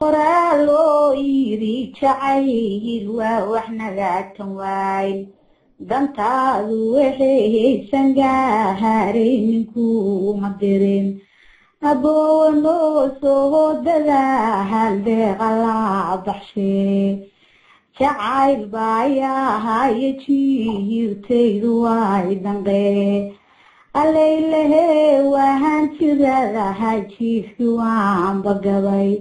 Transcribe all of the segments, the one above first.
Horaa loo yidhi jacayl waa wax nagaatan waayn, dantaadu waxaysan gaaraynin kuma dirin. Aboowa noo soo dadaal deeqa la baxshee, jacayl baayahayo jiirtaydu way danqee. Allaylehe wahan jiradaha jiifki waanba gabay,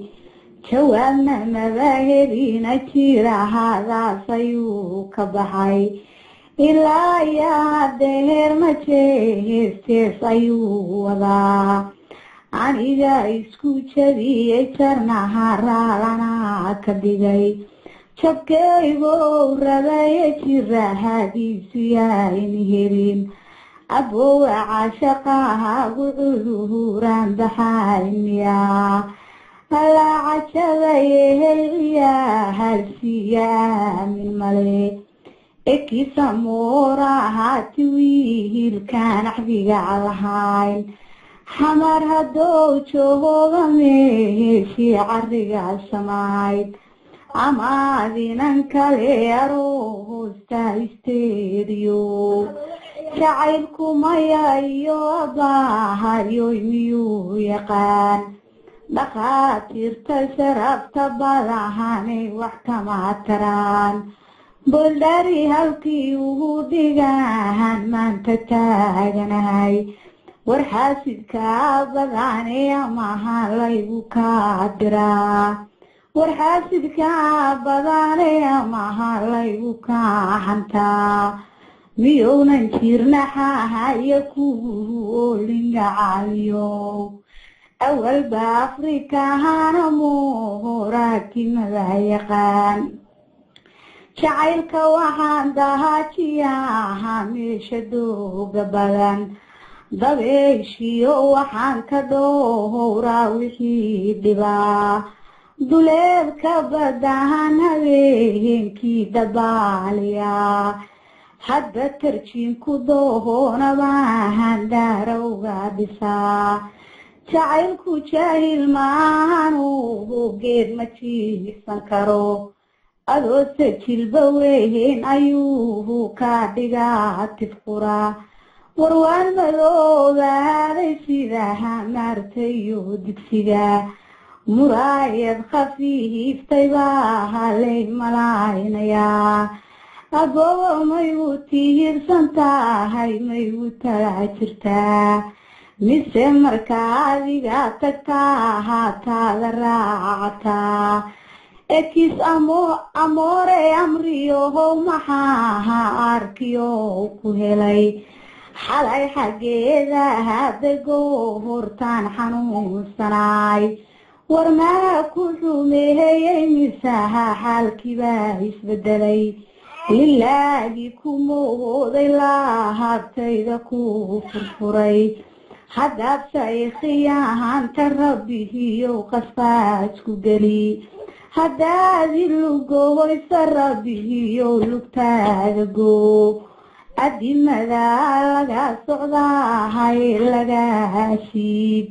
jawaabna maba helina, jirahadaas ayuu ka baxay. Ilaa yaa deher ma jeestees ayuu wadaa, aniga isku jabiyey jarnaha raalana ka dhigay. Jabkaygow rabaya jirahadiisu yaayni helin. Aboowa caashaqahagu cuduhuraan baxaymiyaa allaa cajabayehey ciyahalsiiya aamin male. Ekisa moorahaati wiilkaan axdiga lahayn, xamar haddou jooga meeshii cariga samayd, amaadinan kale aroosta isteeriyo. Jacaylku maya iyo abaahayoy miyuu yaqaan? Dhakhaatiirta sharafta badahanay wax kama taraan. Boldhari halkii ugu dhigaan maanta taaganahay, war xaasidkaa badane amaha laygu kaa diraa, war xaasidkaa badane amaha laygu kaa xantaa. Miyounan jirnaxahayo kugu oolingacaaliyo awalba Afrikahana mooraakimada yaqaan. Jacaylka waxaan dahaajiyaha meesha dooga badan, dabeeshiyo waxaan ka dhowraa wixii dhibaa. Duleedka badahan habeenkii dabaaliyaa, hadda tarjiinku doohonabahan daarowga dhisaa. Jacaylku jaahil maahanu geed ma jiisan karo, adoose jilba weyn ayuu ka dhigaa tifqura. Warwaan madoobaaday sida maartayo digsiga, muraayad khafiiftay baa halay malaynayaa. Aboowa maygu tiirsan tahay, maygu tala jirtaa, mise marka adiga tagtaa haataada raacataa? Ekis amoore amriyohow maxaaha arkiyow ku helay xalay xaggeeda hadego hortaan xanuunsanaay? War maa ku xumeeyey misaha xaalkiibaa isbedelay? Lilaahi kumooday lahabtayda ku furfuray, haddaad saykhiyahaanta rabbihiyow qasbaasku geli. Haddaad ilugohoysa rabbihiyow lugtaada goo, adimada laga socdaahay lagaa siib,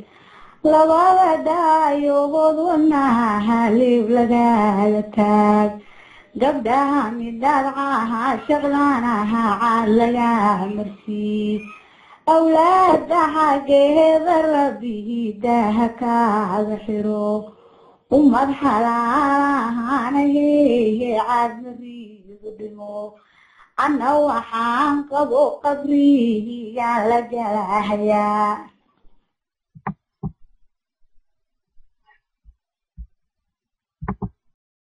labada dhaayohood wadnaha leeb lagaala taag. Gabdhaha midhaadcaha shaqdanaha caad lagaa marsiib, awlaada xaggeeda rabbihi daaha kaada xiro, ummad xalaalahaanahehe caad mariidu dhimo. Anna waxaan qabo qabrihigaan la galahayaa.